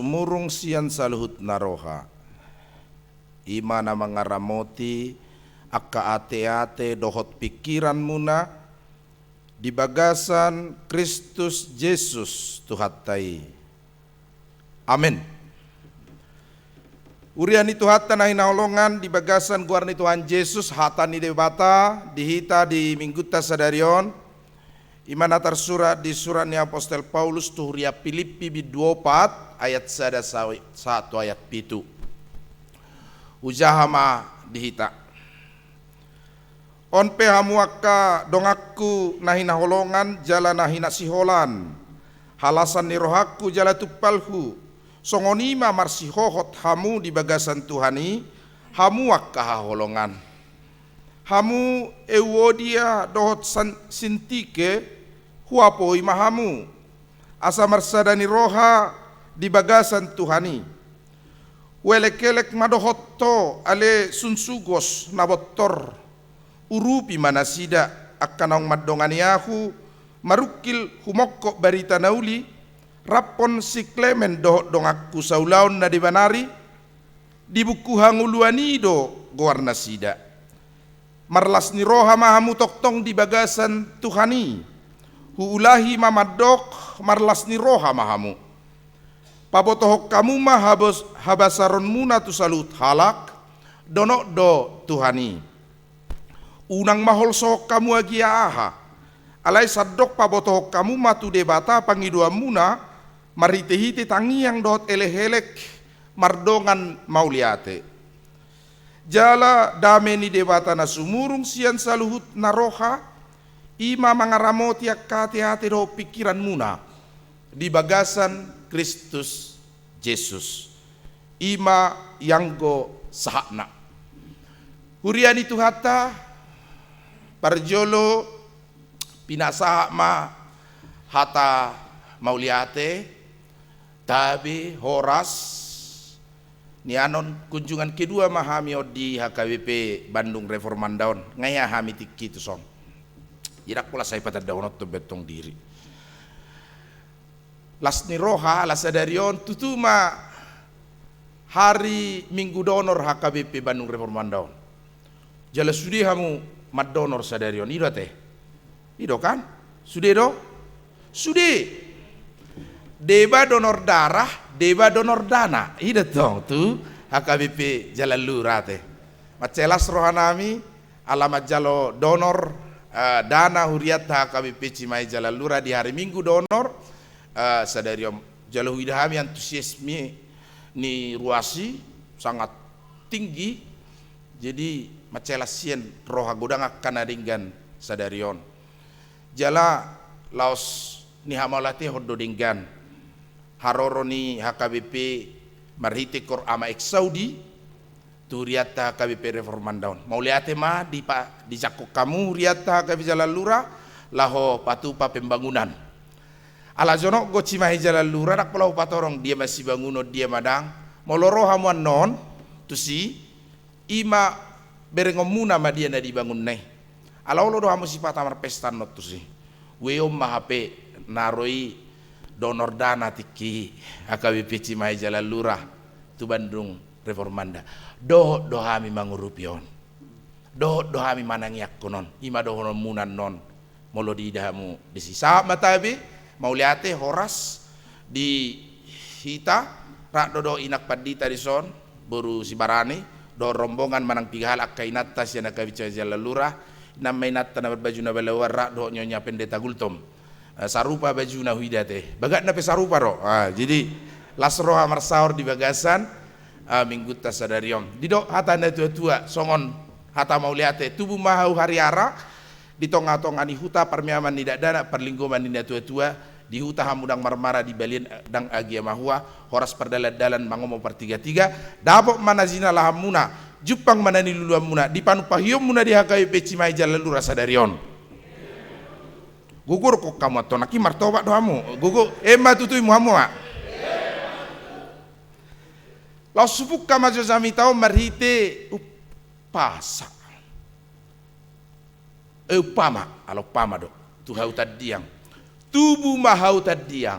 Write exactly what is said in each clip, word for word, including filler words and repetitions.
sumurung sian saluhut na roha, i ma na mangaramoti angka ateate dohot pingkiranmuna di bagasan Kristus Jesus Tuhanta i. Amen. Huria ni Tuhanta na hinaholongan, di bagasan goar ni Tuhan Jesus, hata ni Debata di hita di Minggunta sadari on, i ma na tarsurat di surat ni apostel Paulus tu huria Pilippi bindu opat ayat sada sa-, sahat tu ayat pitu. Hujaha ma di hita. On pe hamu angka donganku na hinaholongan jala na hinasiholan, halasan ni rohangku jala tumpalhu, songon i ma marsihohot hamu di bagasan Tuhan i, hamu angka haholongan. Hamu Euodia dohot San-, Sintike, huapoi ma hamu, asa marsada ni roha di bagasan Tuhan i. Huelekelek ma dohot ho, ale Sunsugos na bontor. Urupi ma nasida, angka naung mandongani ahu marungkil humongkop barita na uli, raphon si Klemen dohot donganku saulaon na deba nari. Di buku hangoluan i do goarnasida. Marlas ni roha ma hamu tongtong di bagasan Tuhan i. Huulahi ma mandok, marlas ni roha ma hamu. Pabotohon hamu ma habos-, habasaronmuna tu saluhut halak, donok do Tuhan i. Unang ma holsohon hamu agia aha. Alai sandok pabotohon hamu ma tu Debata pangidoanmuna, marhitehite tangiang dohot elekelek, mardongan mauliate. Jala dame ni Debata na sumurung sian saluhut na roha, i ma mangaramoti angka ateate dohot pingkiranmuna di bagasan Kristus Jesus. I ma ianggo sahatna. Huria ni Tuhanta, parjolo pinasahat ma hata mauliate, tabe, horas, nian on kunjungan kedua ma hami on di H K B P Bandung Reformanda on, nga hea hami tingki tuson. Jadi ndang pola sai patandaon on tu bentong diri. Las ni roha, ala sadari on, tutu ma hari Minggu Donor H K B P Bandung Reformanda on. Jala sude hamu mandonor sadari on, i do ate? I do kan? Sude do? Sude. Deba donor darah, deba donor dana. I do tong tu H K B P Jalan Lurah ate. Mansai las rohanami, ala manjalo donor, eh, dana hurianta H K B P Cimahi Jalan Lurah di hari Minggu Donor, eh, sadari on. Jala huida hami antusiasme ni ruas i sangat tinggi, jadi mansai las sian roha godang angka na denggan sadari on. Jala laos ni hamauliatehon do denggan haroro ni H K B P marhite Kor Ama Eksaudi, tu hurianta H K B P Reformanda on. Mauliate ma dipa-, dijangkon hamu hurianta H K B P Jalan Lurah, laho patupa pembangunan. Ala jonok do Cimahi Jalan Lurah, ndang pola hupatorong dia ma sibangunon, dia ma ndang. Molo ro hamu annon, tusi, i ma berengonmuna ma dia na dibangunna i. Ala olo do hamu sipata marpesta annon tusi. Ue on ma hape na ro i donor dana tingki i, H K B P Cimahi Jalan Lurah tu Bandung Reformanda. Dohot do hami mangurupi on. Dohot do hami manangiangkon on. I ma dohononmuna annon. Molo diida hamu disi. Sahat ma tabe, mauliate, horas di hita, rap do dohot inang pandita dison, boru Sibarani, dohot rombongan manang piga halak angka inanta sian H K B P Cimahi Jalan Lurah, i ma inanta na marbaju na balaoan rap dohot Nyonya Pendeta Gultom. Eh, sarupa bajuna huida ate. Bagatna pe sarupa do. Ah, jadi las roha marsaor di bagasan, ah, Minggunta sadari on. Didok hata ni natuatua, songon hata mauliate, tubu ma hau hariara, di tongatonga ni huta, parmeaman ni dakdanak, parlinggoman ni natuatua, di huta hamu ndang marmara, di balian ndang agia mahua, horas pardalandalan, mangomo partigatiga, dapot ma na jinalahanmuna, jumpang ma na niluluanmuna, di panumpahionmuna di H K B P Cimahi Jalan Lurah sadari on. Gogo do hamu antong, nangkin martobat do hamu. Gogo, ema tutu i ma hamu, ah. Laos hubuka ma jo jamita on marhite umpasa. Eh, umpama, ala umpama do. Tu hau tandiang. Tubu ma hau tandiang.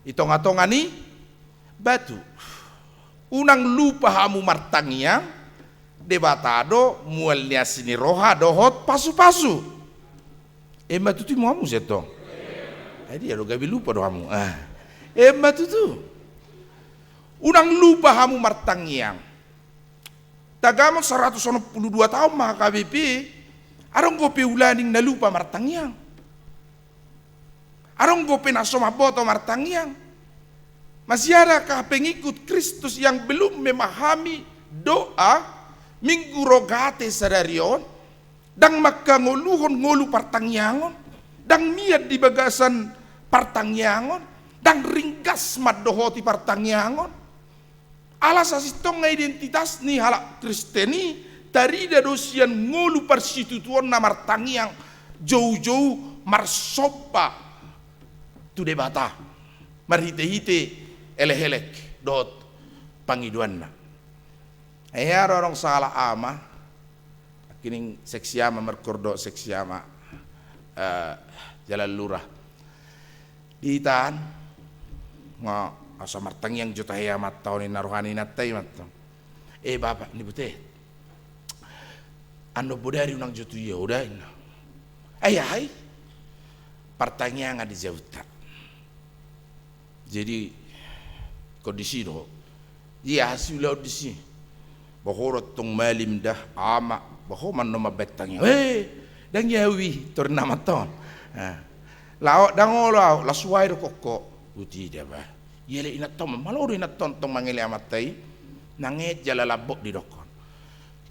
Di tongatonga ni Batu. Unang lupa hamu martangiang, Debata do mual ni asi ni roha dohot pasu-pasu. Emma tutu, imu hamu sian tong? Ai dia do, gabe lupa do hamu. Ah. Emma tutu. Unang lupa hamu martangiang. Tagamon saratus onom pulu dua taon ma H K B P, adong dope ulaning na lupa martangiang. Adong dope na so mamboto martangiang. Masih adakah pengikut Kristus yang belum memahami doa Minggu Rogate sadari on? Ndang mangkangoluhon ngolu partangiangon, ndang mian di bagasan partangiangon, ndang ringgas mandohoti partangiangon. Ala sasintongna identitas ni halak Kristen i tarida do sian ngolu parsitutuonna martangiang, jou-jou marsomba tu Debata marhite-hite elek-elek dohot pangidoanna. Ai adong sahalak ama, nangkining seksi ama, markor dohot seksi ama, eh, Jalan Lurah. Di hita an, nga asa martangiang jo tahe amanta on, ninna roha ni inanta i ma antong. Eh, Bapak ni Butet, annon bodari unang jo tu ia ho da, ninna. Ai aha i? Partangiangan dijabunta. Jadi kondisi do. Ia, aha siulaon disi? Bah ho do antong malim da, ama, bah ho ma annon mambahen tangiang. Eh, ndang ia ahu i, torina amanta on. Ah. Laho, ndang olo ahu, las uai do ho. Uti da bah. Ielek inanta on ma, malo do inanta on antong mangelek amanta i. Nanget jala lambok didokkon.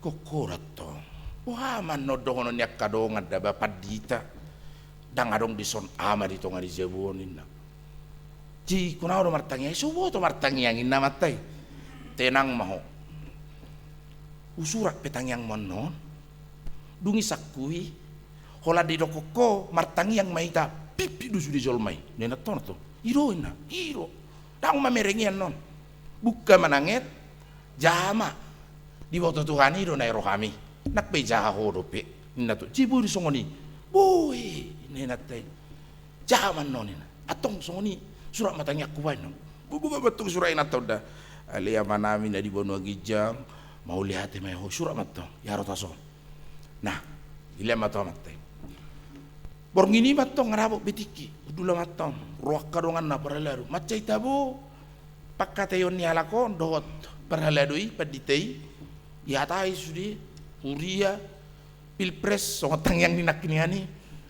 Ho ho do antong. Boha ma annon dohonon ni angka dongan da bah, pandita? Ndang adong dison ama di tonga ni jabu on, ninna. Jadi, unang ho do martangiang, so huboto martangiang, ninna amanta i. Tenang ma ho. Husurat pe tangiangmu annon. Dung i sangkui, holan didokkon ho martangiang ma hita, pipit do sude jolma i, ninna antong. I do, ninna, i do. Ndang mamereng i annon. Buka ma nanget, jaha ma. Diboto Tuhan i do na i rohami. Nang pe jaha ho dope, ninna tu. Jadi boi do songon i. Boi, ninna inanta i. Jaha ma annon, ninna. Antong songon i, surat ma tangiangku baen, ninna. Buka ma antong surat inanta on da. Ale Amanami na di banua ginjang, mauliate ma ho, surat ma antong. Ia ro tason. Nah, dilean ma tu amanta i. Borngin i ma antong nga dapot be tingki, hundul amanta on, ro angka donganna parhalado. Mansai tabo pangkataion ni halak on dohot parhalado i, pandita i, dihatai sude, huria, pilpres, songon tangiang ni nangkiningan i,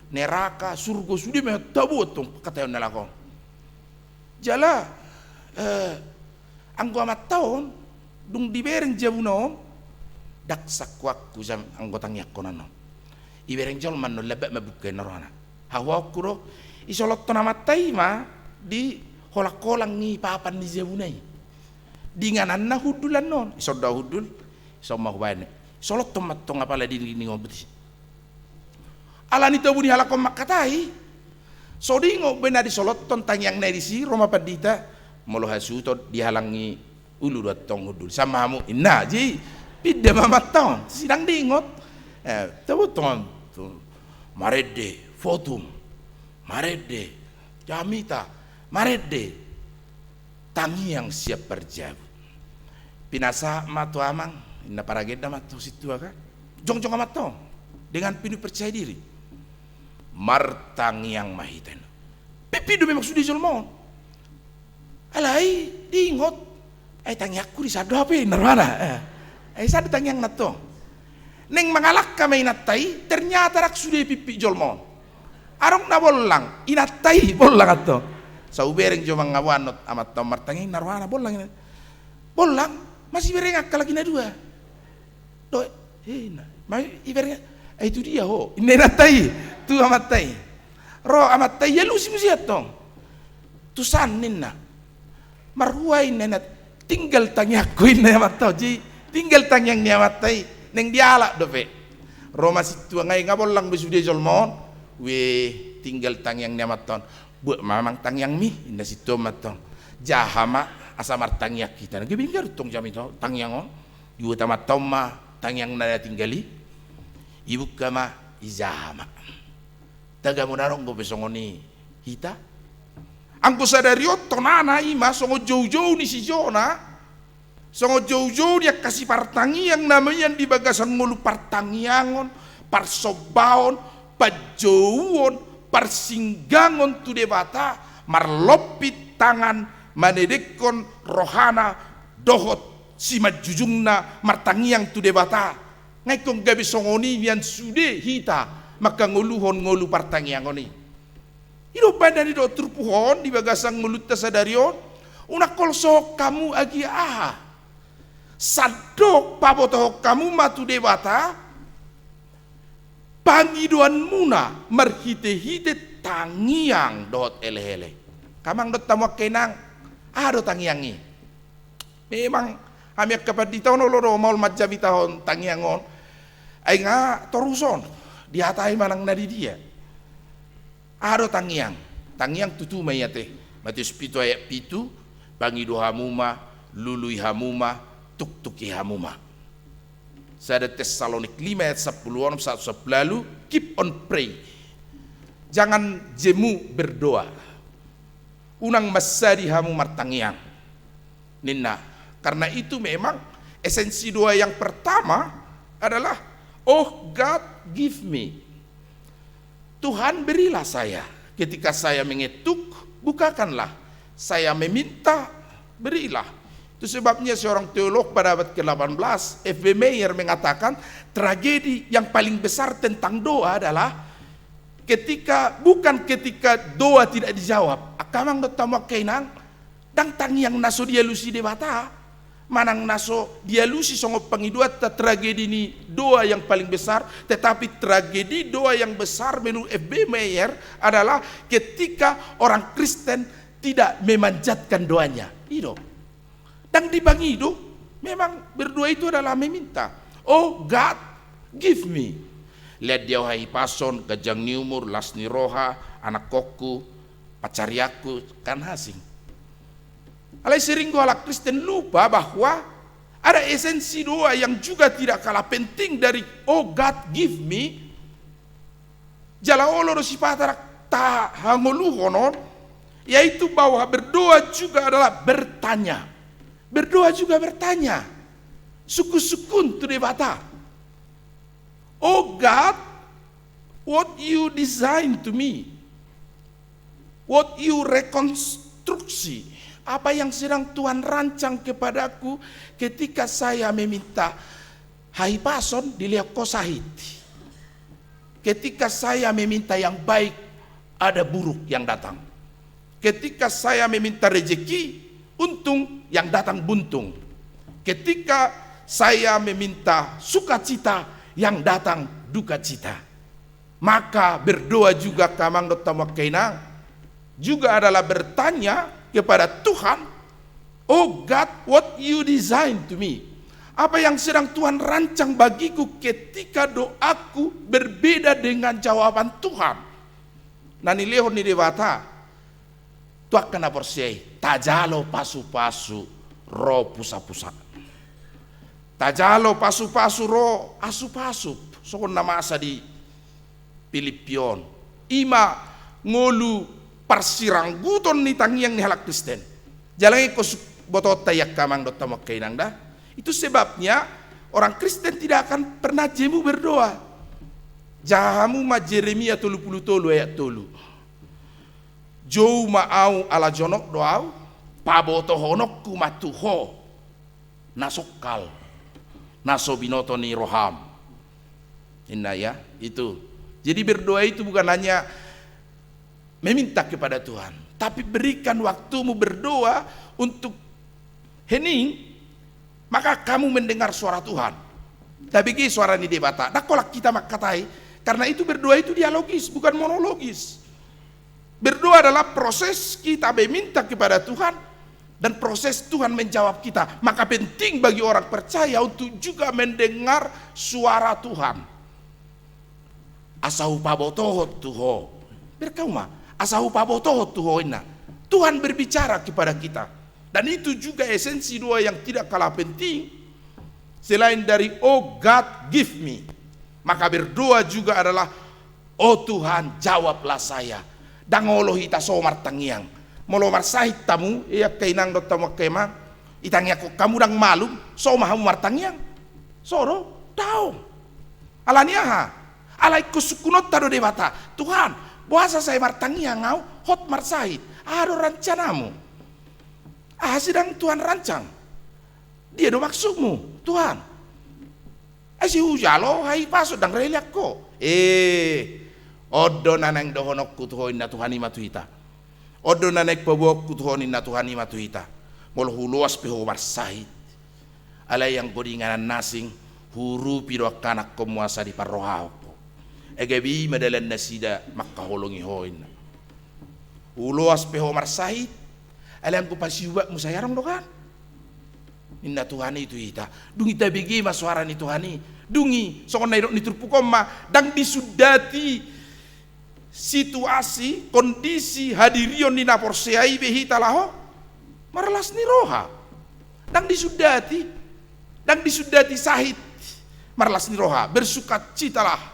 neraka, surgo, sude ma tabo antong pangkataion ni halak on. Jala, eh, anggo amanta on, dung dibereng jabuna on, ndang sangkuanku jam anggo tangiangkon annon. Ibereng jolma annon, lambat ma buka, ninna rohana. Hahuaonku do, isolothon amanta i ma di holang-holang ni papan ni jabuna i. Di ingananna hundul annon, dison do ahu hundul, dison ma hubaen. Isolothon ma antong apala di dinding on, boti. Ala ni tabo ni halak on mangkatai, so diingot be na disolothon tangiangna i disi, ro ma pandita, molo hasuhuton dihalangi ulu do antong hundul, sian ma hamu, ninna. Jadi pinda ma amanta on, sai ndang diingot. Eh, tabo antong, marende, votum, marende, jamita, marende. Tangiang sian parjabu. Pinasahat ma tu amang, ninna, paragenda ma tu sintua kan. Jongjong amanta on dengan penuh percaya diri. Martangiang ma hita, ninna. Pipit do memang sude jolma on. Alai diingot, ai tangiangku disan do hape, ninna rohana. Eh. Ai disan do tangiangna antong. Naeng mangalangka ma inanta i, ternyata ndang sude pipit jolma on. Adong na bollang, inanta i bollang antong. Sai hubereng jo mangaboan amanta on martangiang, ninna rohana, bollang inanta. Bollang, masibereng angka laki na dua. Do, eh, ninna, ma ibereng, ai tu dia ho, ninna inanta i tu amanta i. Ro amanta i, alusi muse antong. Tu san, ninna. Marhua, ninna, tinggal tangiangku, ninna amanta on. Jadi tinggal tangiang ni amanta i, naeng dialap dope. Ro ma sintua, nga i nga bollang be sude jolma on. Weh, tinggal tangiang ni amanta on. Buat ma amang tangiangmi, ninna sintua on ma antong. Jaha ma asa martangiang hita. Gabe ingga do antong jamita tangiang on. Dibuat amanta on ma tangiangna na tinggal i. Ibuka ma, ijaha ma. Tagamon adong dope songon i hita. Anggo sadari on tonana i ma songon joujou ni si Jona, songon joujou ni angka sipartangiang na mian di bagasan ngolu partangiangon, parsombaon, panjouon, parsinggangon tu Debata, marlompit tangan manedekhon rohana dohot simanjujungna martangiang tu Debata. Nga ingkon gabe songon i nian sude hita mangkangoluhon ngolu partangiangon i. I do umbahen na nidok turpuk on di bagasan ngolunta sadari on, unang holsohon hamu agia aha. Sandok pabotohon hamu ma tu Debata pangidoanmuna marhitehite tangiang dohot eleele. Hamu angka dongan hamu angka inang, aha do tangiang i? Memang hami angka pandita on olo do maol manjamitahon tangiang on. Ai nga toruson dihatai manang na di dia. Aha do tangiang? Tangiang tutu ma i ate. Matius pitu ayat pitu, pangido hamu ma, lului hamu ma, tuktuki hamu ma. Sada Tessalonik lima ayat sampulu onom sahat sampulu ualu, keep on pray. Jangan jemu berdoa. Unang mansadi hamu martangiang, ninna. Karena itu memang esensi doa yang pertama adalah, "Oh God, give me." Tuhan, berilah saya. Ketika saya mengetuk, bukakanlah. Saya meminta, berilah. Itu sebabnya seorang teolog pada abad kedelapan belas, F B Meyer, mengatakan, tragedi yang paling besar tentang doa adalah ketika, bukan ketika doa tidak dijawab. Angka amang dohot hamu angka inang, ndang tangiang na so dialusi Debata, manang na so dialusi songon pangidoanta, tragedi ni doa yang paling besar, tetapi tragedi doa yang besar menurut F B Meyer adalah ketika orang Kristen tidak memanjatkan doanya. I do. Ndang dipangido, memang berdoa itu adalah meminta. "Oh God, give me." Lean di ahu hahipason, ganjang ni umur, las ni roha, anakhonhu, pansarianhu, kan asing. Alai sering do halak Kristen lupa bahwa ada esensi doa yang juga tidak kalah penting dari "Oh God, give me." Jala olo do sipata hangoluhon on, yaitu bahwa berdoa juga adalah bertanya. Berdoa juga bertanya. Sungkun-sungkun tu Debata. "Oh God, what you design to me? What you rekonstruksi? Apa yang sedang Tuhan rancang kepadaku ketika saya meminta hahipason, dilehon Ho sahit? Ketika saya meminta yang baik, ada buruk yang datang. Ketika saya meminta rejeki, untung, yang datang buntung. Ketika saya meminta sukacita, yang datang dukacita." Maka berdoa juga, angka amang dohot hamu angka inang, juga adalah bertanya kepada Tuhan, "Oh God, what you design to me? Apa yang sedang Tuhan rancang bagiku ketika doaku berbeda dengan jawaban Tuhan?" Na nilehon ni Debata tu angka na porsea i, tajalo pasupasu ro pusapusa. Tajalo pasupasu ro asupasup, songon na masa di Pilippi on. I ma ngolu parsirangguton ni tangiang ni halak Kristen. Jala nga ingkon botoonta i, angka amang dohot hamu angka inang, da. Itu sebabnya orang Kristen tidak akan pernah jemu berdoa. Jaha hamu ma Jeremia tolu pulu tolu ayat tolu. "Jou ma ahu ala jonok do ahu, pabotohononku ma tu Ho na songkal, na so binoto ni roham." Inna, ya, itu. Jadi berdoa itu bukan hanya meminta kepada Tuhan, tapi berikan waktumu berdoa untuk hening, maka kamu mendengar suara Tuhan. Tabege suara ni Debata. Ndang holan hita mangkatai, karena itu berdoa itu dialogis, bukan monologis. Berdoa adalah proses kita meminta kepada Tuhan dan proses Tuhan menjawab kita. Maka penting bagi orang percaya untuk juga mendengar suara Tuhan. "Asa hupabotohon tu Ho." Berkauma, "Asa hupabotohon tu Ho," inna. Tuhan berbicara kepada kita. Dan itu juga esensi doa yang tidak kalah penting. Selain dari "Oh God, give me," maka berdoa juga adalah "Oh Tuhan, jawablah saya." Ndang olo hita so martangiang, Molo marsahit hamu, angka inang dohot hamu angka amang, itangiangkon hamu ndang malum, so ma hamu martangiang? So do? Daong. Ala ni aha? Ala ingkon sungkunonta do Debata: Tuhan, boasa sai martangiang ahu, hot marsahit? Aha do rancanamu? Aha sedang Tuhan rancang? Dia do maksudmu, Tuhan? Ai sai hujalo, ai pasu, ndang relean ho. Eh, on do na naeng dohononku tu ho, ninna Tuhan i ma tu hita. On do na naeng paboaonku tu ho, ninna Tuhan i ma tu hita. Molo huloas pe ho marsahit, alai anggo di inganan na asing, huurupi do angka anakkonmu asa diparrohahon ho. Ai gabe i ma dalan nasida mangkaholongi ho, ninna. Huloas pe ho marsahit, alai anggo pasiubatmu sai adong do kan, ninna Tuhan i tu hita. Dung i tabege ma soara ni Tuhan i. Dung i, songon na nidok ni turpuk on ma, ndang disundati situasi, kondisi, hadirion ni na porsea i be hita laho marlas ni roha. Ndang disundati, ndang disundati sahit, marlas ni roha, bersukacitalah.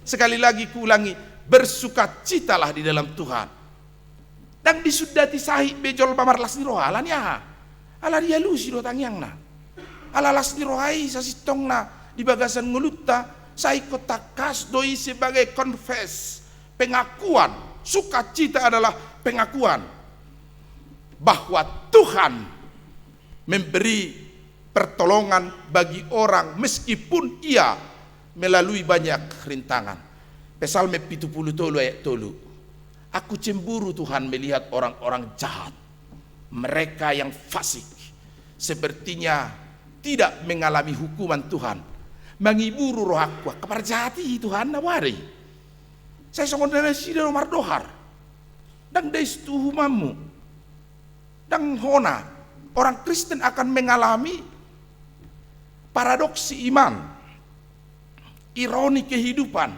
Sekali lagi kuulangi, bersukacitalah di dalam Tuhan. Ndang disundati sahit be jolma marlas ni roha, ala ni aha? Ala dialusi do tangiangna. Ala las ni roha i sasintongna di bagasan ngolunta, sai ingkon tangkas do i sebagai confess, pengakuan. Sukacita adalah pengakuan bahwa Tuhan memberi pertolongan bagi orang meskipun ia melalui banyak rintangan. Psalmen pitu pulu tolu ayat tolu. Aku cemburu, Tuhan, melihat orang-orang jahat. Mereka yang fasik sepertinya tidak mengalami hukuman Tuhan. Mangiburu rohangku angka parjahat i, Tuhan, na boha do i? Sai songon na nasida do mardohar. Ndang dais tu uhumanmu. Ndang hona. Orang Kristen akan mengalami paradoksi iman, ironi kehidupan,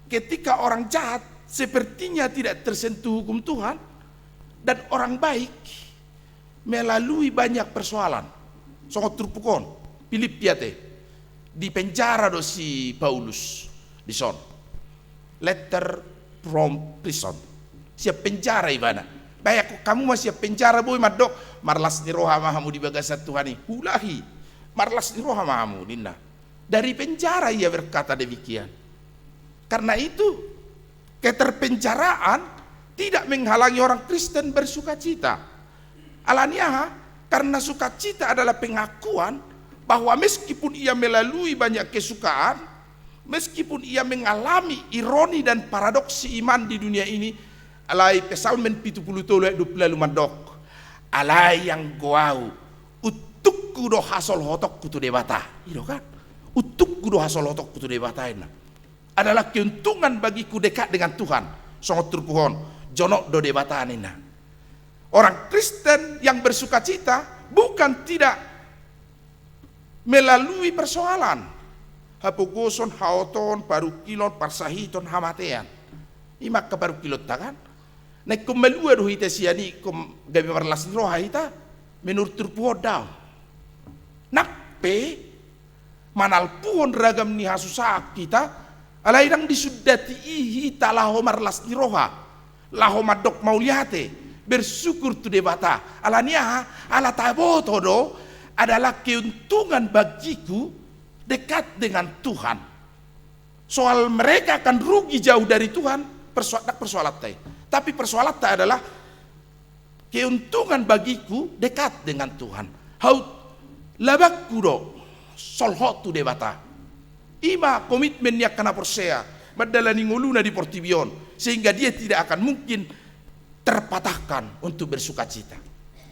ketika orang jahat sepertinya tidak tersentuh hukum Tuhan dan orang baik melalui banyak persoalan. Songon turpuk on, Pilippi ate, dipenjara do si Paulus dison. Letter from prison. Sian penjara ibana. Bayangkon hamu ma, sian penjara boi mandok, marlas ni roha ma hamu di bagasan Tuhan i. Huulahi, marlas ni roha ma hamu, ninna. Dari penjara ia berkata demikian. Karena itu, keterpenjaraan tidak menghalangi orang Kristen bersukacita. Ala ni aha? Karena sukacita adalah pengakuan bahwa meskipun ia melalui banyak kesukaan, meskipun ia mengalami ironi dan paradoksi iman di dunia ini, alai Psalmen pitu pulu tolu ayat dua pulu ualu mandok, alai anggo ahu, untungku do hasolhotonku tu Debata. I do kan? Untungku do hasolhotonku tu Debata, ninna. Adalah keuntungan bagiku dekat dengan Tuhan. Songon turpuk on, jonok do Debata, ninna. Orang Kristen yang bersukacita bukan tidak melalui persoalan. Hapogoson, haotoon, parungkilon, parsahiton, hamatean. I ma angka parungkilonta kan? Na ingkon malua do hita sian i, ingkon gabe marlas ni roha hita, menurut turpuk on, daong. Nang pe manalpuhon ragam ni hasusaan hita, alai ndang disundati i hita laho marlas ni roha, laho mandok mauliate, bersyukur tu Debata. Ala ni aha? Ala taboto do, adalah keuntungan bagiku dekat dengan Tuhan. Soal mereka akan rugi jauh dari Tuhan, persoal-, ndang persoalanta i. Tapi persoalanta adalah keuntungan bagiku dekat dengan Tuhan. Hau, labanku do solhot tu Debata. I ma komitmen ni angka na porsea mandalani ngoluna di portibi on, sehingga dia tidak akan mungkin terpatahkan untuk bersukacita.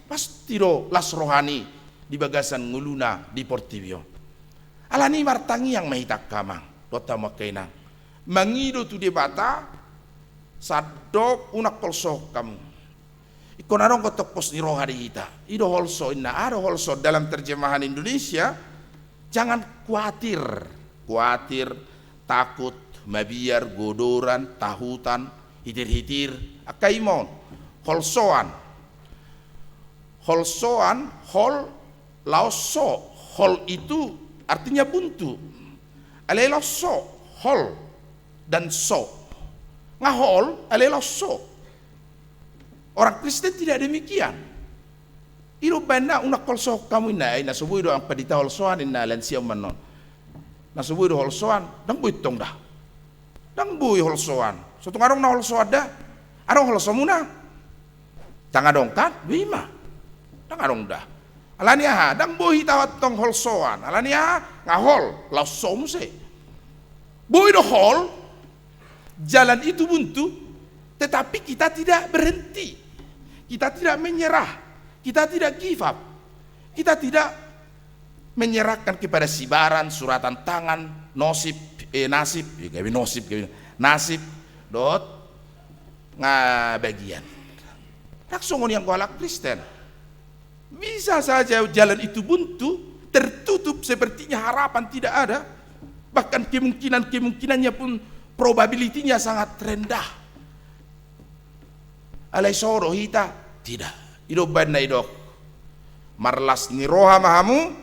Pasti do las rohana i di bagasan ngoluna di portibi on. Ala ni i martangiang ma hita angka amang dohot hamu angka inang, mangido tu Debata, sandok unang holsohon hamu. Ingkon adong do tongkos ni roha di hita. I do holso, ninna. Aha do holso dalam terjemahan Indonesia? Jangan kuatir. Kuatir, takut, mabiar, godoran, tahutan, hitir-hitir. Angka i ma on. Holsoan. Holsoan, hol, laos so. Hol itu artinya buntu. Alai laos so, hol dan so. Nga hol, alai laos so. Orang Kristen tidak demikian. I do umbahen na unang holsohon hamu inna, ai na so boi do angka pandita holsoan inna, lansia umbahen on. Na so boi do holsoan, ndang boi tong da. Ndang boi holsoan. So tung adong na holsoan da. Adong holsomuna? Ndang adong kan? Ima. Ndang adong da. Alani aha? Ndang boi hita tong holsoan. Alani aha? Nga hol. Laos so muse. Boi do hol. Jalan itu buntu, tetapi kita tidak berhenti. Kita tidak menyerah. Kita tidak give up. Kita tidak menyerahkan kepada sibaran, suratan tangan, nosib, eh, nasib, eh, gabe nosib, gabe nasib, dohot nga bagian. Ndang songon i anggo halak Kristen. Bisa saja jalan itu buntu, tertutup, sepertinya harapan tidak ada, bahkan kemungkinan-kemungkinannya pun, probability-nya sangat rendah. Alai so do hita? Tidak. I do umbahen na didok, marlas ni roha ma hamu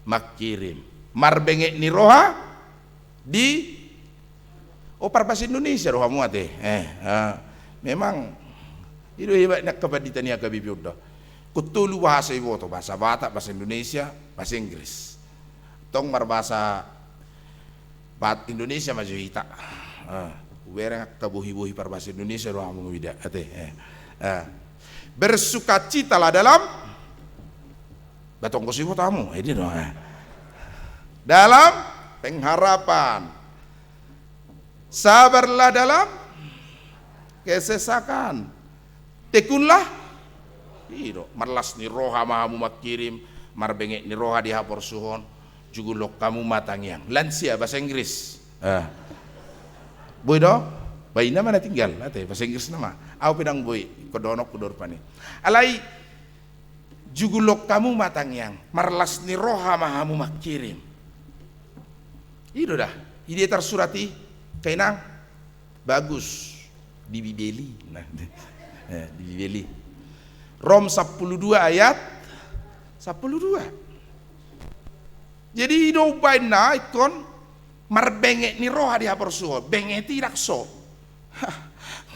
mangkirim, marbenget ni roha di, oh, parbahasa Indonesia do hamu ate. Eh, eh, memang i do hebat ni angka pandita ni H K B P Honda. Ingkon tolu bahasa iboto, bahasa Batak, bahasa Indonesia, bahasa Inggris. Tong marbahasa Batak Indonesia ma jo hita. Eh, hubereng angka bohi-bohi parbahasa Indonesia do hamu mida ate. Eh, eh. Bersukacitalah dalam, batonggo so iboto hamu, eh, dia do, eh. Dalam pengharapan. Sabarlah dalam kesesakan. Tekunlah. I do, marlas ni roha ma hamu mangkirim, marbenget ni roha di haporsuhon, jugulhon hamu ma tangiang. Lansia, bahasa Inggris. Eh. Boi do? Baina ma na tinggal, ate, bahasa Inggris nama. Au pe ndang boi, ingkon dohononku do rupani. Alai, jugulhon hamu ma tangiang, marlas ni roha ma hamu mangkirim. I do da, i dia tarsurat i, angka inang? Bagus, di Bibel i. Nah, eh, di Bibel i. Rom sampulu dua ayat sampulu dua. Jadi i do umbahen na ingkon marbenget ni roha di haporsuhon, benget i, ndang so. Hah,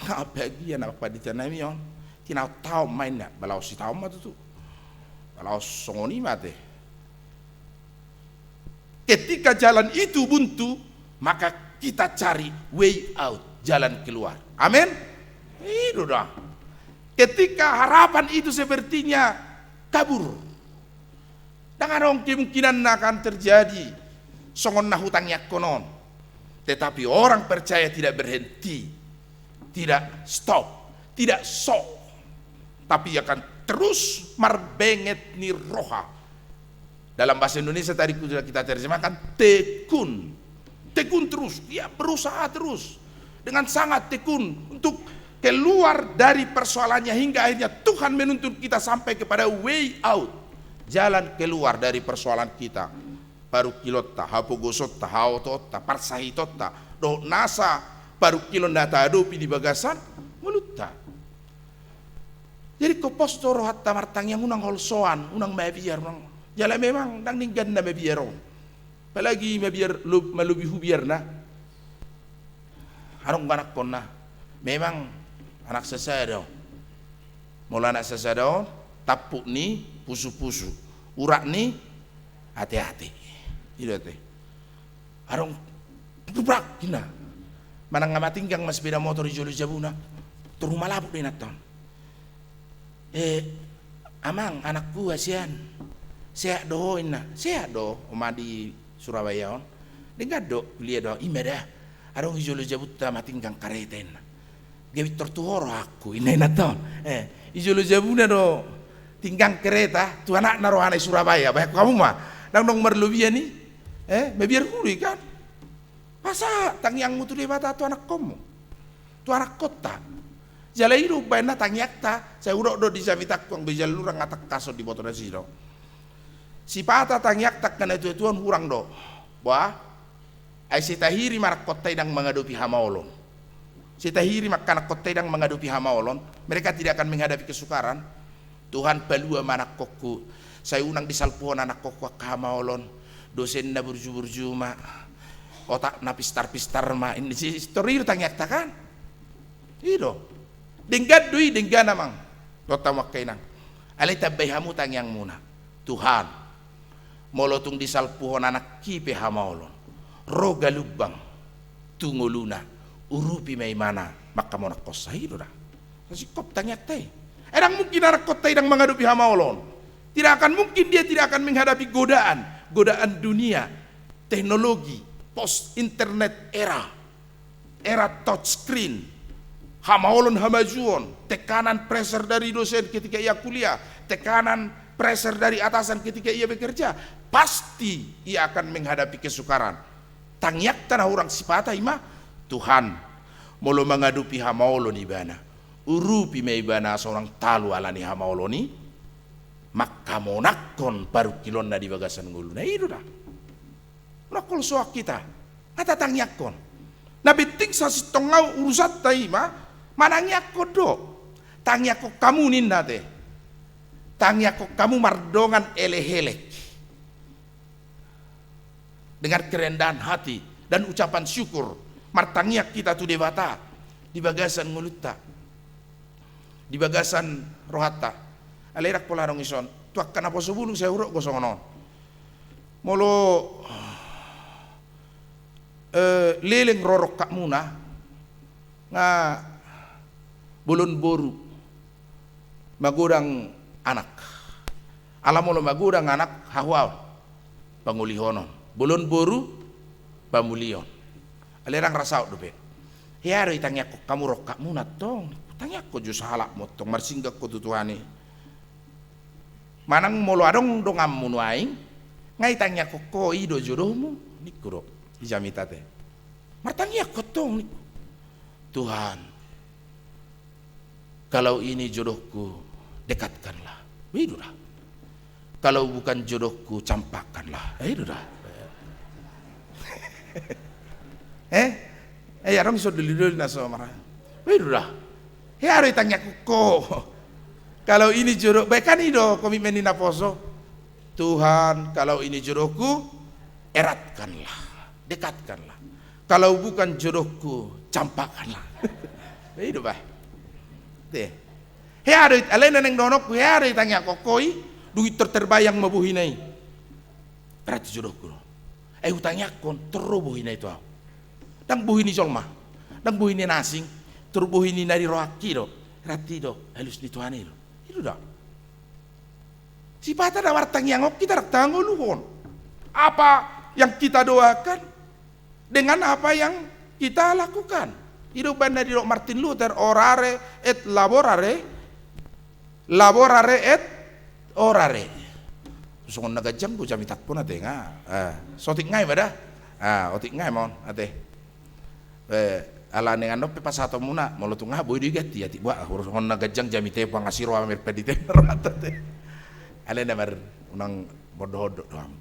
nga bagian angka pandita nami on. Tinaon-taon ma inna, ba laos sitaon ma tutu. Ba laos songon i ma ate. Ketika jalan itu buntu, maka kita cari way out, jalan keluar. Amin. I do da. Ketika harapan itu sepertinya kabur, ndang adong kemungkinan na akan terjadi songon na hutangiangkon on. Tetapi orang percaya tidak berhenti, tidak stop, tidak so, tapi akan terus marbenget ni roha. Dalam bahasa Indonesia tadi sudah kita terjemahkan, tekun. Tekun terus, dia berusaha terus dengan sangat tekun untuk keluar dari persoalannya, hingga akhirnya Tuhan menuntun kita sampai kepada way out, jalan keluar dari persoalan kita. Parungkilonta, hapogosonta, haotoonta, parsahitonta, dohot nasa parungkilon na tahadopi di bagasan ngolunta. Jadi ingkon pos do rohanta martangiang, unang holsoan, unang mabiar, unang, jala memang ndang denggan na mabiar on. Apalagi mabiar lo-, malobi hubiarna. Adong do anakkonna, memang anak sasada on. Molo anak sasada on, tampuk ni pusu-pusu, urat ni ate-ate. I do ate. Adong, gubrak, ninna. Manang nga matinggang ma sepeda motor di jolo jabuna, toru malaput do inanta on. Eh, amang, anakku, hasian. Sehat do ho, ninna. Sehat do, oma di Surabaya on. Denggan do, kuliah do. I ma da. Adong di jolo jabunta matinggang kareta, ninna. Gabe pintor tu ho rohangku, ninna inanta on. Eh, di jolo jabuna do tinggang kareta, tu anakna rohana di Surabaya, bahen hamu ma. Ndang adong marlobian i. Eh, mabiar hu do i kan. Pasahat tangiangmu tu Debata tu anakkonmu, tu anakkonta. Jala i do umbahen na tangiangta, sai hudok do di jamitangku anggo di jala lurang, nga tangkas on diboto nasida. Sipata tangiangta angka na tuatua on hurang do. Boha? Ai sai tahiri ma anakkonta i ndang mangadopi hamaolon. Sai tahiri ma angka anakkonta i ndang mangadopi hamaolon. Mereka tidak akan menghadapi kesukaran. Tuhan, palua ma anakkonku, sai unang disalpuhon anakkonku angka hamaolon, dosenna burju-burju ma, otakna pistar-pistar ma, ninna, si, si, tor i do tangiangta kan? I do. Denggan do i, denggan amang dohot hamu angka inang. Alai tambai hamu tangiangmuna. Tuhan, molo tung disalpuhon anakki pe hamaolon, ro galumbang tu ngoluna, urupi ma ibana manghamonangkonsa, i do da. Sasingkop tangiangta i. Ai ndang mungkin anakkonta i ndang mangadopi hamaolon. Tidak akan mungkin dia tidak akan menghadapi godaan, godaan dunia, teknologi, post internet era, era touchscreen, hamaolon hamajuon, tekanan pressure dari dosen ketika ia kuliah, tekanan pressure dari atasan ketika ia bekerja, pasti ia akan menghadapi kesukaran. Tangiangta na hurang sipata i ma, Tuhan, molo mangadopi hamaolon ibana, urupi ma ibana asa unang talu ala ni hamaolon i, manghamonangkon parungkilonna di bagasan ngoluna, i do da. Unang holsoan hita, nga tatangiangkon. Na penting sasintongna urusanta i ma, manangiangkon do. Tangiangkon hamu ninna te. Tangiangkon hamu mardongan elek-elek. Dengan kerendahan hati dan ucapan syukur, martangiang hita tu Debata di bagasan ngolunta, di bagasan rohanta. Alai ndang pola adong dison, tu angka naposo bulung sai hudok do songon on. Molo, eh, leleng ro rongkapmuna, nga bolon boru, magodang anak. Ala molo magodang anak, hahuaon, pangolihonon. Bolon boru, pamulion. Alai ndang ra saut dope. Hea do i tangiangkon hamu rongkapmuna tong. Tangiangkon jo sahalakmu tong, marsinggang ho tu Tuhan i. Manang molo adong donganmu nuaeng, nga i tangiangkon ho, i do jodohmu, ningku do di jamita te. Martangiang ho tong, ningku. Tuhan, kalau ini jodohku, dekatkanlah. Ba i do da. Kalau bukan jodohku, campakkanlah. Eh, i do da. Eh? Eh, adong dison doli-doli na so mara. Ba i do da. Hea do i tangiangkon ho. Kalau ini jodoh, baen kan i do komitmen ni naposo. Tuhan, kalau ini jodohku, eratkanlah, dekatkanlah. Kalau bukan jodohku, campakkanlah. Ba i do ba. Te. Hea do i, alai na naeng dohononku, hea do i tangiangkon ho i, dung i tor terbayang ma bohina i. Berarti jodohku do. Ai hutangiangkon, tor ro bohina i tu ahu. Ndang bohi ni jolma, ndang bohi ni na asing, tor bohi ni na di rohangki do. Berarti i do alus ni Tuhan i do. I do da. Sipata na martangiang on hita ndang tangoluhon apa yang kita doakan dengan apa yang kita lakukan. I do umbahen na didok Martin Luther, orare et laborare, laborare et orare. Songon na ganjang do jamitangkon ate nga. Eh, so otik ngai ma da. Ah, otik ngai ma on ate. Eh, ala ninna on pe pasahatonmuna, molo tung aha boi do i ganti, atik boha, hurus on na ganjang jamita i, puang asi roha, mamerpadi te, rohanta te. Alai na mar, unang mondok-ondok do hamu.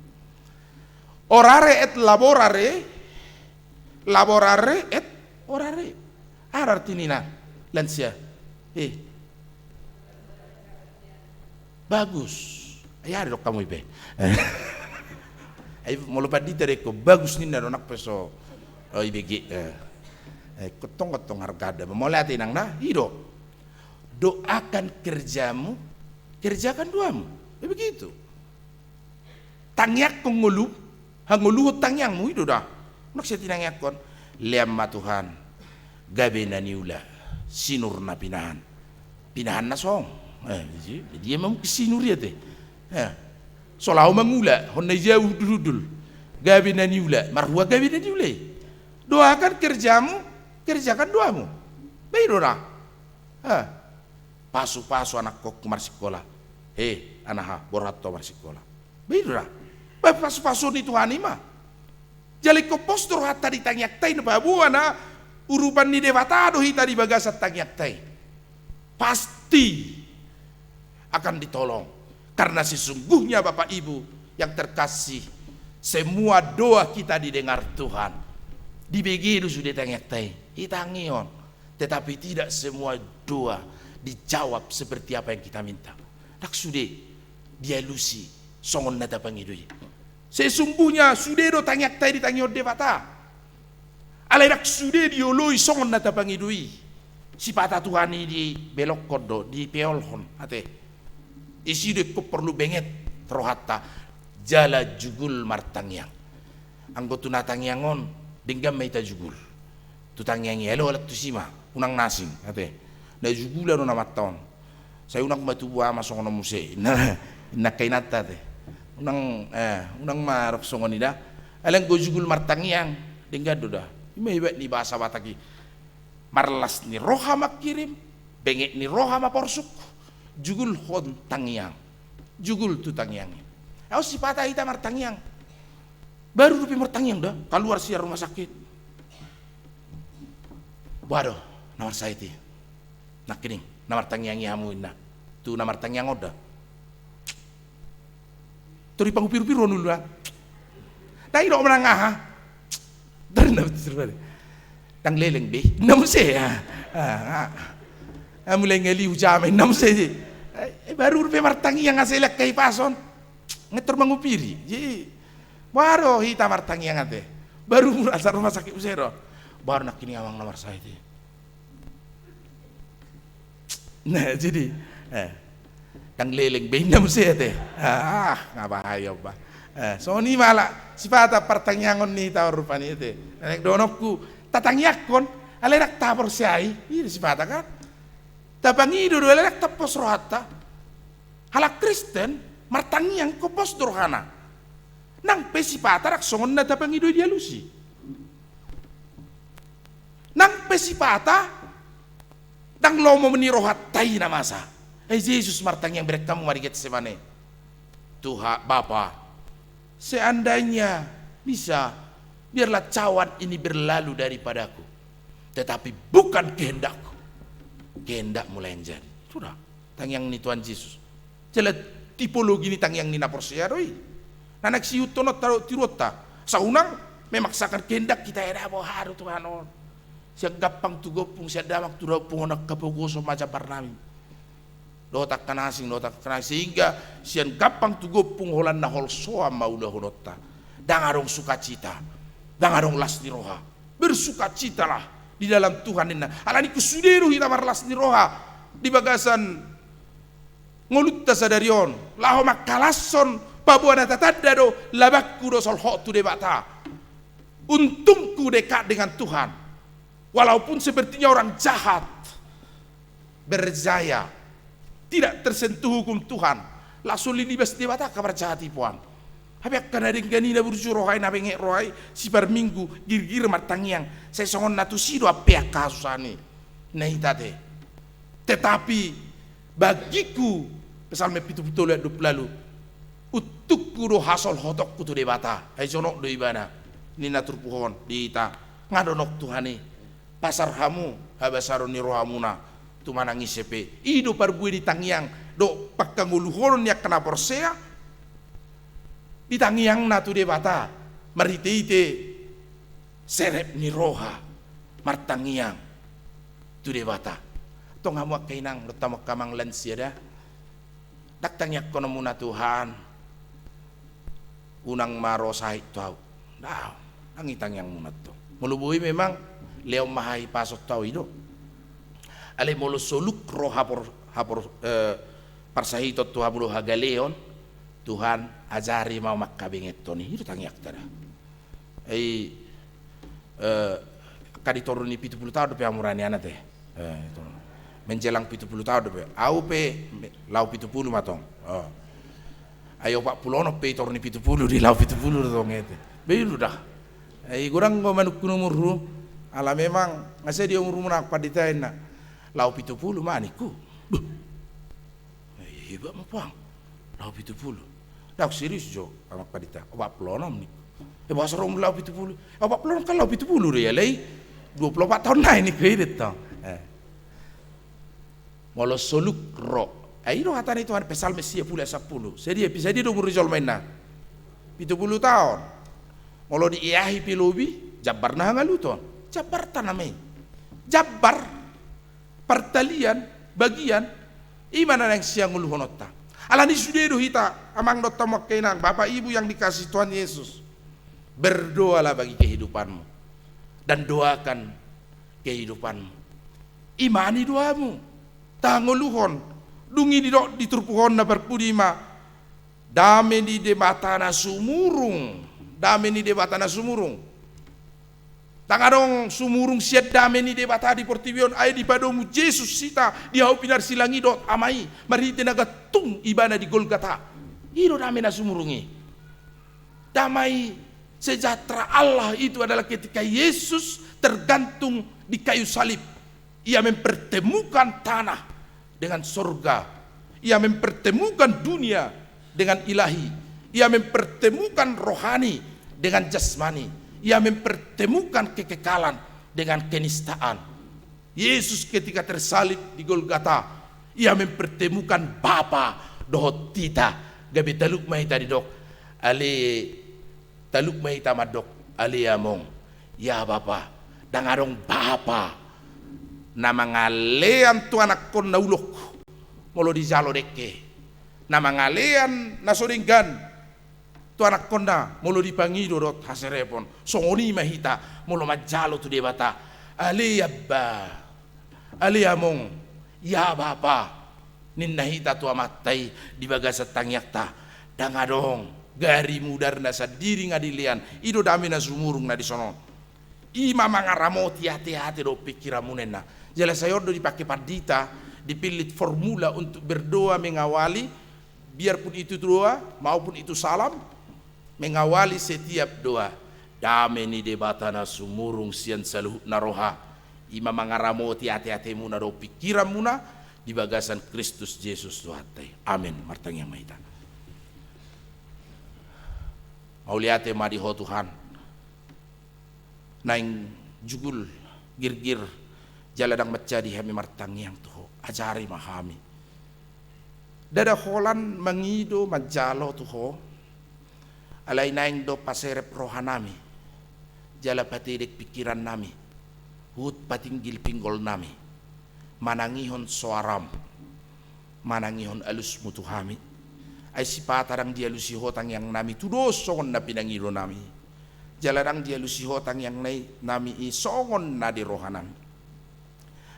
Orare et laborare, laborare et orare. Aha arti ni na, lansia? Eh. Bagus. Ai aha didok hamu i pe? Ai molo pandita do ingkon bagus ninna do, nang pe so, oh, ibege. Eh. Eh, ingkon tong, ingkon tong hargada. Mauliate inang na, i do. Doakan kerjamu, kerjakan doamu. Ya begitu. Tangiangkon ngolum, hangoluhon tangiangmu, i do da. Unang sia tinangiangkon. Lean ma Tuhan gabe na niula, sinur na pinahan. Pinahan na song. Eh, jadi dia ma mungkin sinur i ate. Eh. So laho mangula, hon na ijia hundul-hundul. Gabe na niula, marhua gabe na niula i. Doakan kerjamu, kerjakan doamu. Ba i do da. Eh. Pasu-pasu anakkonku marsikola. He, anaha, borhat ho marsikola. Ba i do da. Ba pasu-pasu ni Tuhan i ma. Jala ingkon pos do rohanta di tangiangta i, na paboa na urupan ni Debata do hita di bagasan tangiangta i. Pasti akan ditolong. Karena sesungguhnya Bapak Ibu yang terkasih, semua doa kita didengar Tuhan. Dibege do sude tangiangta i. Itangihon. Tetapi tidak semua doa dijawab seperti apa yang kita minta. Ndang sude dialusi songon na tapangido i. Sesungguhnya sude do tangiangta i ditangihon Debata. Alai ndang sude dioloi songon na tapangido i. Sipata Tuhan i dibelokkon do, dipeolhon, ate. Isi do ingkon porlu benget rohanta, jala jugul martangiang. Anggo tu na tangiang on, denggan ma hita jugul tu tangiang i, alo alat tusi ma, unang na asing, ate. Na jugulan on amanta on. Sai unang ma tubu ama songon on muse, na, na kainanta, ate. Unang, eh, unang ma rok songon i da. Alai anggo jugul martangiang, denggan do da. I ma hebat ni bahasa Batak i. Marlas ni roha mangkirim, benget ni roha maporsuk, jugulhon tangiang. Jugul tu tangiang i. Aut sipata hita martangiang. Baru dope martangiang da, kaluar sian rumah sakit. Boha do na marsahit i? Nangkining, na martangiang i hamu inna. Tu na martangiang on da. Tor i pangupirupiru on ulu, ah. Ndang idok manang aha. Tor inna betul. Ndang leleng be. Inna muse, ah. Ah, ah. Ah, mulai ngalihu jama, inna muse. Eh, baru dope martangiang asa lean hahipason. Ngetor mangupiri. Jadi, boha do hita martangiang, ate. Baru mura asa rumah sakit muse do. Boha do nangkining amang na marsahit i? Nah, jadi, eh, ndang leleng be inna muse, ate. Ah, nga bahaya, bah. Eh, songon i ma ala sipata partangiangon ni hita on rupani, ate. Naeng dohononku, tatangiangkon, alai ndang taporseai, i do sipata kan. Tapangido do, alai ndang tapos rohanta. Halak Kristen, martangiang ingkon pos do rohana. Nang pe sipata ndang songon na tapangido i dialusi. Nang pe sipata, ndang lomo ni rohanta i na masa. Ai Jesus martangiang, bereng hamu ma di Getsemane. Tuhan, Bapa, seandainya bisa, biarlah cawan ini berlalu daripadaku. Tetapi bukan kehendakku, kehendak-Mu lah yang jadi. Sudah. Tangiang ni Tuhan Jesus. Jala tipologi ni tangiang ni na porsea do i. Na naeng siihuthononta dohot tiruonta. Asa unang memaksakan kehendak hita, eda boha do Tuhan on. Sian gampang tu gompung, sian damang tu daompung, on angka pogoson ma jambar nami. Dohot angka na asing, dohot angka na asing. Sehingga sian gampang tu gompung holan na holsoan ma ulahononta. Ndang adong sukacita. Ndang adong las ni roha. Bersukacitalah di dalam Tuhan ninna. Alani i sude do hita marlas ni roha di bagasan ngolunta sadari on, laho mangkalashon paboa na tatanda do, labangku do solhot tu Debata. Untungku dekat dengan Tuhan. Walaupun sepertinya orang jahat berjaya, tidak tersentuh hukum Tuhan, laos so linibas Debata angka parjahat i, poang. Hape angka na denggan i, na burju roha i, na benget roha i, siparminggu girgir martangiang, sai songon na tusi do ampe angka hasusahan i. Na hita, ate. Tetapi bagiku, Psalmen pitu pulu tolu ayat dua pulu ualu, untungku do hasolhotonku tu Debata, ai jonok do ibana, ninna turpuk on di hita. Nga dohononku Tuhan i, pasar hamu habasaron ni rohamuna tu manang ise pe. I do parbue ni tangiang dohot pangkangoluhonon ni angka na porsea di tangiangna tu Debata, marhiteite serep ni roha martangiang tu Debata. Tong hamu angka inang dohot hamu angka amang lansia da, ndang tangiangkononmuna Tuhan, unang ma ro sahit tu ahu. Ndang, ndang i tangiangmuna tong. Molo boi memang, lehon ma hahipason tu ahu, i do. Alai molo soluk ro hapor, hapor, eh, parsahiton tu hamu dohot hagaleon, Tuhan, ajari ma ahu mangkabengeton i, i do tangiangta da. Ai, eh, angka di toru ni pitu pulu taon dope hamu ra nian, ate. Eh, itu. Menjelang pitu pulu taon dope. Ahu pe me-, laho pitu pulu ma tong. Oh. Ai opat pulu onom pe i toru ni pitu pulu, di laho pitu pulu do tong, ate. Be i do da. Ai godang do manungkun umurhu, ala memang nga sadia umurmuna, Amang Pandita, inna. Laho pitu pulu ma ningku. Duh. Eh, hebat ma, poang. Laho pitu pulu. Ndang, serius jo, Amang Pandita. Opat pulu onom ningku. Eh, boasa ro laho pitu pulu? Eh, opat pulu onom kan laho pitu pulu do i, alai dua pulu opat taon nai ningku, i do tong. Eh. Molo soluk ro. Eh, i do hata ni Tuhan, Psalmen sia pulu ayat sampulu. Sadia, pisadia do umur ni jolma, inna? Pitu pulu taon. Molo dieahi pe lobi, jambar na hangaluton. Jambarta nama i. Jambar. Partalian, bagian, i ma na naeng siangoluhononta. Alani sude do hita, amang dohot hamu angka inang, Bapak Ibu yang dikasihi Tuhan Yesus. Berdoalah bagi kehidupanmu. Dan doakan kehidupanmu. Imani do hamu. Tangoluhon. Dung i didok di turpuk on na parpudi ma, dame ni Debata na sumurung. Dame ni Debata na sumurung. Ndang adong sumurung sian dame ni Debata di portibi on, ai dipadomu Jesus hita di hau pinarsilang i dohot Ama i, marhite na gantung ibana di Golgata. I do dame na sumurung i. Damai sejahtera Allah itu adalah ketika Yesus tergantung di kayu salib. Ia mempertemukan tanah dengan sorga. Ia mempertemukan dunia dengan ilahi. Ia mempertemukan rohani dengan jasmani. Ia mempertemukan kekekalan dengan kenistaan. Yesus ketika tersalib di Golgata, ia mempertemukan Bapa dohot hita. Gabe taluk ma hita didok, ale, taluk ma hita mandok, ale Among, ya Bapa. Ndang adong bapa na mangalean tu anakkonna ulok molo dijalo dengke, na mangalean na so denggan tu anakkonna molo dipangido dohot haserepon. Songon i ma hita molo manjalo tu Debata, ale Abba, ale Among, ya Bapa, ninna hita tu Amanta i di bagasan tangiangta. Ndang adong gari mudarna sandiri nga dilean. I do dame na sumurung na dison on. I ma mangaramoti ateate dohot pingkiranmuna, ninna. Jala sai on do dipake pandita, dipillit formula untuk berdoa mengawali, biarpun itu doa maupun itu salam, mengawali setiap doa. Dame ni Debata na sumurung sian saluhutna roha, i ma mangaramoti ateatemuna dohot pingkiranmuna di bagasan Kristus Jesus Tuhanta i. Amen. Martangiang ma hita. Mauliate ma di Ho Tuhan. Naeng jugul, girgir, jala ndang mansadi hami martangiang tu Ho. Ajari ma hami. Ndada holan mangido manjalo tu Ho. Alai naeng do paserep rohanami, jala patedek pingkirannami, huhut patinggil pinggolnami manangihon soaram, manangihon alusmu tu hami. Ai sipata ndang dialusi Ho tangiangnami tudos songon na pinangidonami, jala ndang dialusi Ho tangiangnami i songon na di rohanami.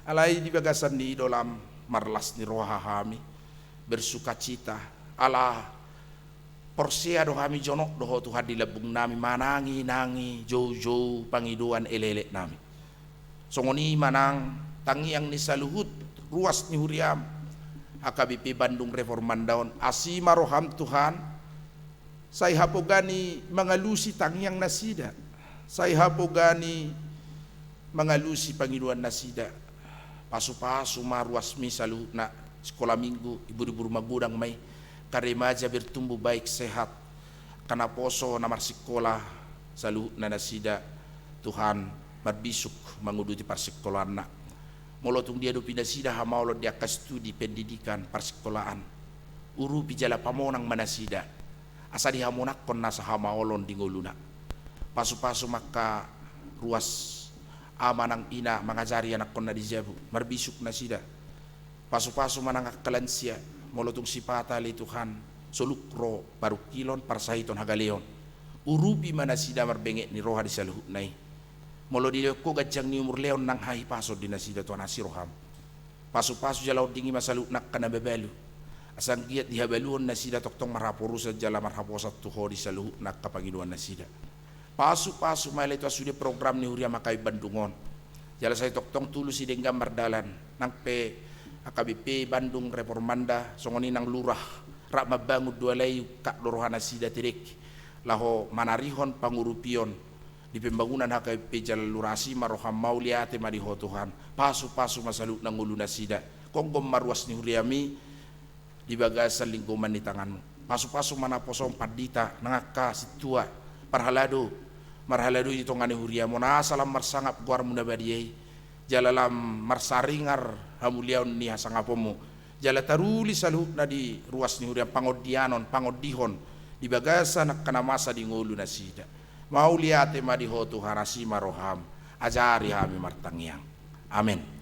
Alai di bagasan ni i do lam marlas ni roha hami, bersukacita, ala porsea do hami jonok do Ho Tuhan di lambungnami mananginangi joujou pangidoan elekeleknami. Songon i ma nang tangiang ni saluhut ruas ni huriam, H K B P Bandung Reformanda on, asi ma roham Tuhan, sai hapogan i mangalusi tangiang nasida, sai hapogan i mangalusi pangidoan nasida. Pasupasu ma ruasmi saluhutna, sikola minggu, ibur-ibur magodang ma i, angka remaja bertumbuh baik sehat, angka naposo na marsikola saluhutna nasida, Tuhan, marbisuk manguduti parsikolaanna. Molo tung diadopi nasida hamaolon di angka studi pendidikan parsikolaan, urupi jala pamonang ma nasida, asa dihamonangkon nasa hamaolon di ngoluna. Pasupasu ma angka ruas ama nang ina mangajari anakkonna di jabu, marbisuk nasida. Pasupasu ma nang angka lansia, molo tung sipata ale Tuhan, soluk ro parungkilon, parsahiton, hagaleon. Urupi ma nasida marbenget ni roha di saluhutna i. Molo dilehon Ho ganjang ni umur, lehon nang hahipason di nasida Tuhan, asi roham. Pasupasu jala ondingi ma saluhutna angka na mabalu, asa anggiat dihabaluhon nasida tongtong marhaporusan jala marhaposan tu Ho di saluhutna angka pangidoan nasida. Pasupasu ma ale Tuhan sude program ni huriam H K B P Bandung on, jala sai tongtong tulus i denggan mardalan. Nang pe H K B P Bandung Reformanda, songon i nang lurah, rap mambangun do, alai ungkap do roha nasida tedek laho manarihon pangurupion di pembangunan H K B P jala lurah. Asi ma roham, mauliate ma di Ho Tuhan. Pasupasu ma saluhutna ngolu nasida, kongkom ma ruas ni huriam i di bagasan linggoman ni tanganmu. Pasupasu ma naposo on pandita nang angka sintua, parhalado, marhalado i di tonga ni huriam on, asa lam marsangap goarmu na badia i, jala lam marsaringar hamuliaon ni hasangaponmu. Jala taruli saluhutna di ruas ni huriam pangondianon, pangondihon di bagasan angka na masa di ngolu nasida. Mauliate ma di Ho Tuhan, asi ma roham, ajari hami martangiang. Amen.